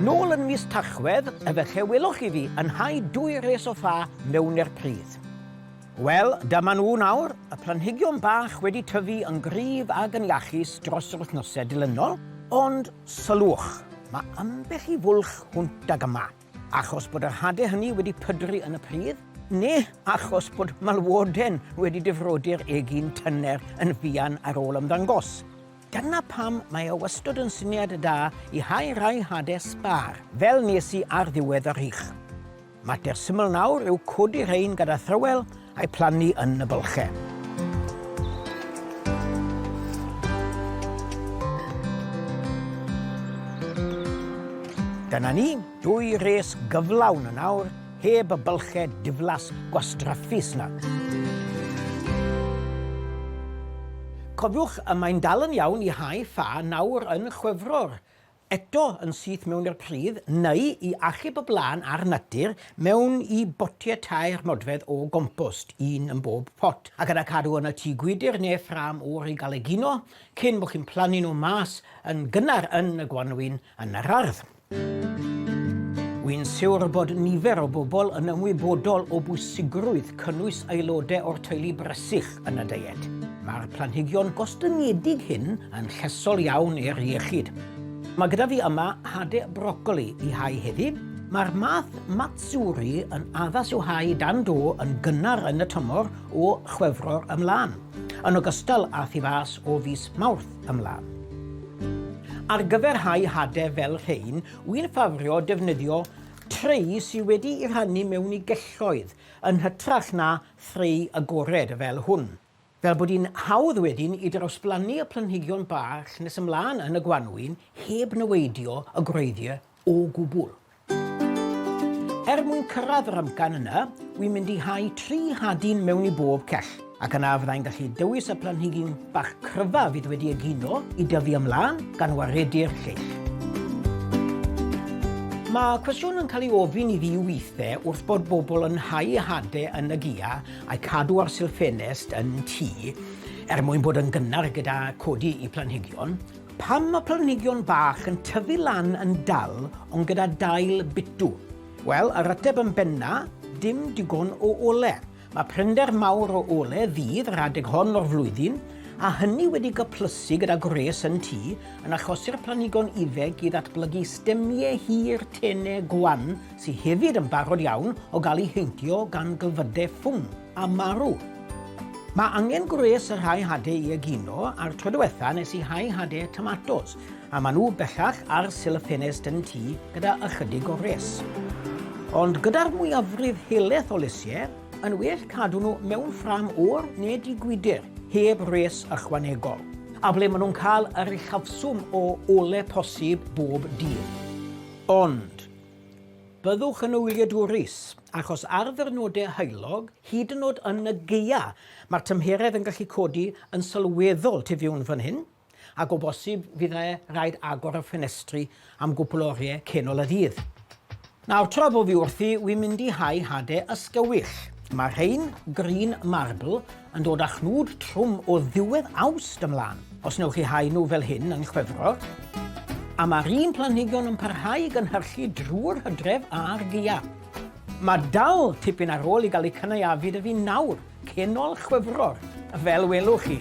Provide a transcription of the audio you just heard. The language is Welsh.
Nôl yn mis Tachwedd, efallai welwch chi fi yn hau dwy res o ffa mewn i'r pridd. Wel, dyma nhw nawr, y planhigion bach wedi tyfu yn gryf ag yn iachus dros yr wythnosau dilynol, ond sylwch, mae ambell i fwlch hwnt ag yma, achos bod yr hade hynny wedi pydru yn y pridd, neu achos bod malwoden wedi difrodi'r egin tyner yn fuan ar ôl ymddangos. Dyna pam mae o wastod yn syniad da i hau rhai hade sbâr, fel nes i ar ddiwedd y rhych. Mater syml nawr yw codi rhein gyda thrywel a'u plannu yn y bylche. Dyna ni, dwy res gyflawn yn awr, heb y bylche diflas gwastraffus 'na. Cofiwch, y mae'n dal yn iawn i hau ffa nawr yn Chwefror, eto yn syth mewn i'r pridd, neu i achub y blaen ar natur mewn i botiau tair modfedd o gompost, un yn bob pot, ac yna cadw yn y tŷ gwydr neu ffrâm oer i gael egino cyn bod chi'n plannu nhw mas yn gynnar yn y gwanwyn yn yr ardd. Wi'n siwr bod nifer o bobl yn ymwybodol o bwysigrwydd cynnwys aelodau o'r teulu bresych yn y deiet. Mae'r planhigion gostyngedig hyn yn llesol iawn i'r iechyd. Mae gyda fi yma hade brocoli i hau heddi. Mae'r math Matsuri yn addas i'w hau dan do yn gynnar yn y tymor o Chwefror ymlaen, yn ogystal â thu fas o fis Mawrth. ymlaen. Ar gyfer rhai hade fel rhein, wy'n ffafrio defnyddio trei sy wedi i rhannu mewn i gelloedd yn hytrach na threi agored fel hwn. Fel bod hi'n hawdd wedyn i drawsblannu y planhigion bach nes ymlaen yn y gwanwyn heb niweidio y gwreiddiau o gwbl. Er mwyn cyrraedd yr amcan yna, wi'n mynd i hau tri hadyn mewn i bob cell, ac yna fyddai'n gallu dewis y planhigyn bach cryfa fydd wedi egino i dyfu ymlaen gan waredu'r lleill. Mae cwestiwn yn cael ei ofyn i fi weithiau wrth bod bobl yn hau hade yn y gia a'u cadw ar silff ffenest yn tŷ er mwyn bod yn gynnar gyda codi i planhigion. Pam mae planhigion bach yn tyfu lan yn dal ond gyda dail bitw? Wel, yr ateb yn benna, dim digon o ole. Mae prinder mawr o ole ddydd yr adeg hon o'r flwyddyn, a hynny wedi gyplysu gyda gwres yn tŷ, yn achosi'r planhigion ifanc i ddatblygu stemiau hir tene gwan sy hefyd yn barod iawn o gael eu heintio gan glefydau ffwng a marw. Mae angen gwres y rhai hade i egino, a'r tro diwetha nes i hau hade tomatos, a maen nhw bellach ar sil y ffenest yn tŷ gyda ychydig o wres. Ond gyda'r mwyafrif helaeth o lysiau, yn well cadw nhw mewn ffrâm oer neu dŷ gwydr, heb wres ychwanegol, a ble maen nhw'n cael yr uchafswm o ole posib bob dydd. Ond, byddwch yn wyliadwrus, achos ar ddiwrnodau heulog, hyd yn oed yn y gaea, mae'r tymheredd yn gallu codi yn sylweddol tu fewn fan hyn, ac o bosib fydd e rhaid agor y ffenestri am gwpl o oriau cyn ôl y dydd. Nawr, tra bo fi wrthi, wi'n mynd i hau hade ysgywyll. Mae rhein, Green Marble, yn dod â chnwd trwm o ddiwedd Awst ymlaen, os wnewch chi hau nhw fel hyn yn Chwefror. A mae'r un planhigion yn parhau i gynhyrchu drwy'r hydref a'r gaeaf. Mae dal tipyn ar ôl i gael eu cynaeafu 'da fi nawr, cyn ôl Chwefror, fel welwch chi.